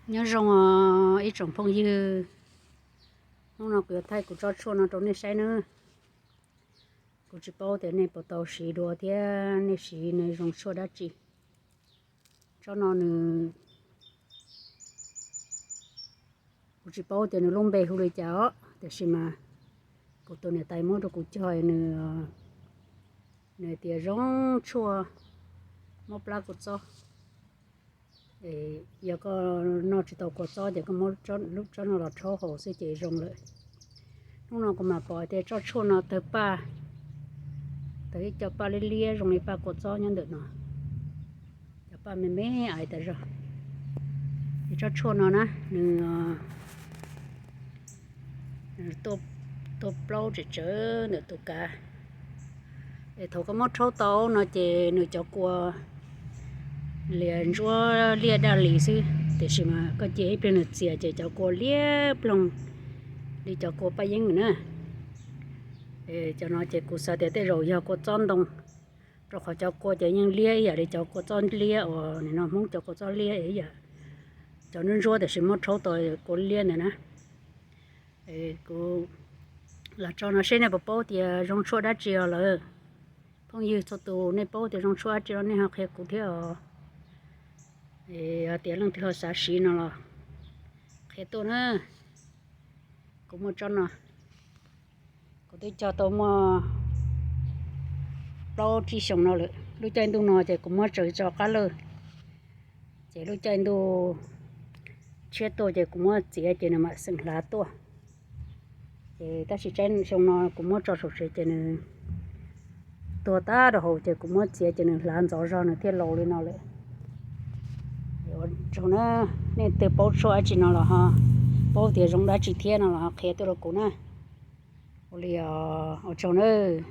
Nyob zoo ib tsoom phooj ywg, hnub no kuv yuav thaij kuv tsob tshuaj no rau nej saib nawb. Kuv tsis paub tias nej puas tau siv dua thiab nej siv nws zoo tshuaj dab tsi. Tsob no nws, kuv tsis paub tias nws lub npe hu li cas os, tiam sis mas kuv tus niam tais muab rau kuv cog nws, nws tias zoo tshuaj, muab plab kua txob. Yog koj noj tsis tau kua txob ces koj muab lub tsob no los rhaub haus xwb ces zoo lawm. Hnub no kuv mam pom tias tsob tshuaj no tawg paj, tawg ib co paj liab liab zoo li paj kua txob nyob ntawm no, cov paj me me ais tas zog. Ces tsob tshuaj no na nws tuaj plaub tsem tsawv ntawm tus kav. Es thaum koj muab rhaub tau no ces nws cov kua lias ntsuab liab daj li xwb, tiam sis mas koj cia ib pliag nws txias ces cov kua liab ploog li cov kua paj yeeb na. Cov no ces kuv xav tias tej zaum yog kua txob ntoo, rau qhov cov kua ces yeej liab ib yam li cov kua txob liab uas nim no Hmoob cov kua txob liab ib yam, cov ntsuab ntsuab tiam sis muab rhaub tau kua liab ntawd na. Kuv los tso no seb nej puas paub tias zoo tshuaj dab tsi os lawm. Phooj ywg txhua tus nej paub tias zoo tshuaj dab tsi los nej ho qhia kuv thiab os. Yog tias leej twg ho xav siv no los qhia tuaj na. Kuv muaj tsob no, kuv twb cog tau muaj plaub tsib xyoo no lawm. Lub caij ntuj no ces kuv muab tsaws tso qab lawj, ces lub caij ntuj tshiab tuaj ces kuv muab txiav ces nws mam xeem hlav tuaj. Ces tab sis tsib xyoo no kuv muab tso saum tsev ces nws tuag tag rau hauv ces kuv muab txiav ces nws hlav ntxov zog nws thiaj laus li no lawm. Ua tsaug na, nej twg paub tshuaj dab tsi no los ho, paub tias zoo dab tsi thiab no los ho qhia tuaj rau kuv na. Ua li, ua tsaug nawb.